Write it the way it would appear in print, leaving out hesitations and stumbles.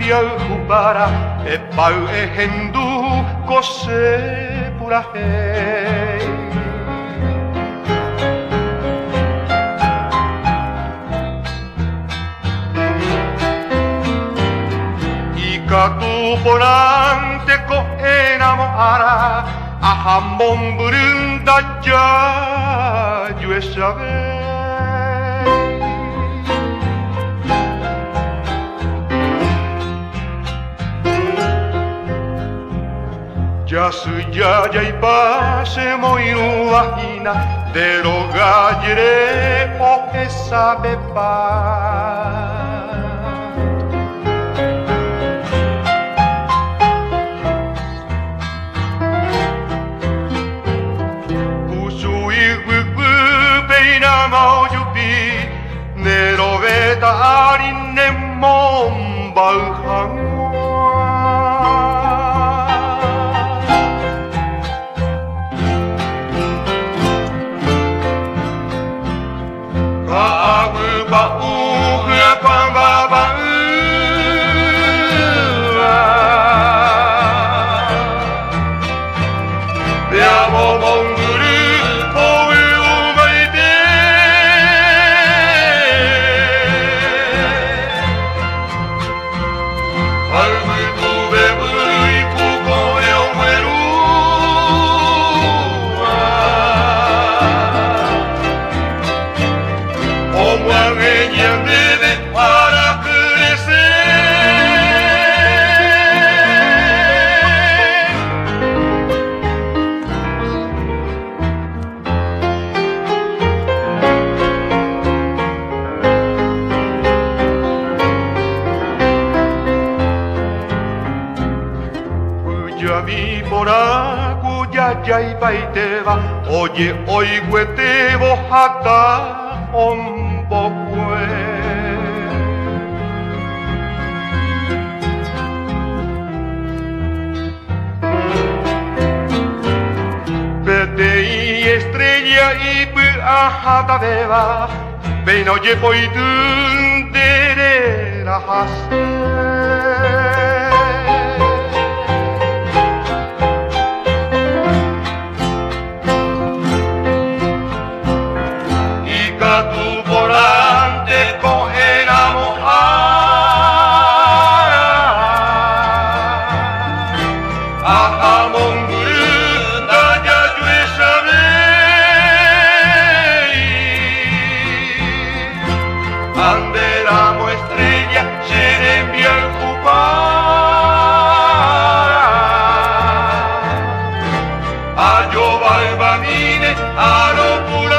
mbiayhupára epáy ehendu ko che purahéi. Ikatu porãnte ko'ẽramo ára aha mombyry ndajajuechavéi. Jasy jajaipa chemoirũva hína nde róga jere ohesapepa. Kuchu'i guyguýpe irãma ojupi nde rovéta ári nemombáy hag̃ua. Ka'aguy pa'ũ hyakuãmbava'ỹva. Pe amo mombyry hovyũvaite. Ha yvytu vevýi ku ko'ẽ oguerúva. Oguahẽ ñandéve kuarahy resẽ. Pyjami porã ku jajaipaitéva oje'oiguetévo hata ombokue. Peteĩ estrella ipy'ahatãvéva péina ojepoity nde rerahase. Ikatu porãnte ko'ẽramo ára aha mombyry ndajajuechavéi. Ha nde ramo estrella che rembiayhupára ajovaivamíne aropurahéi.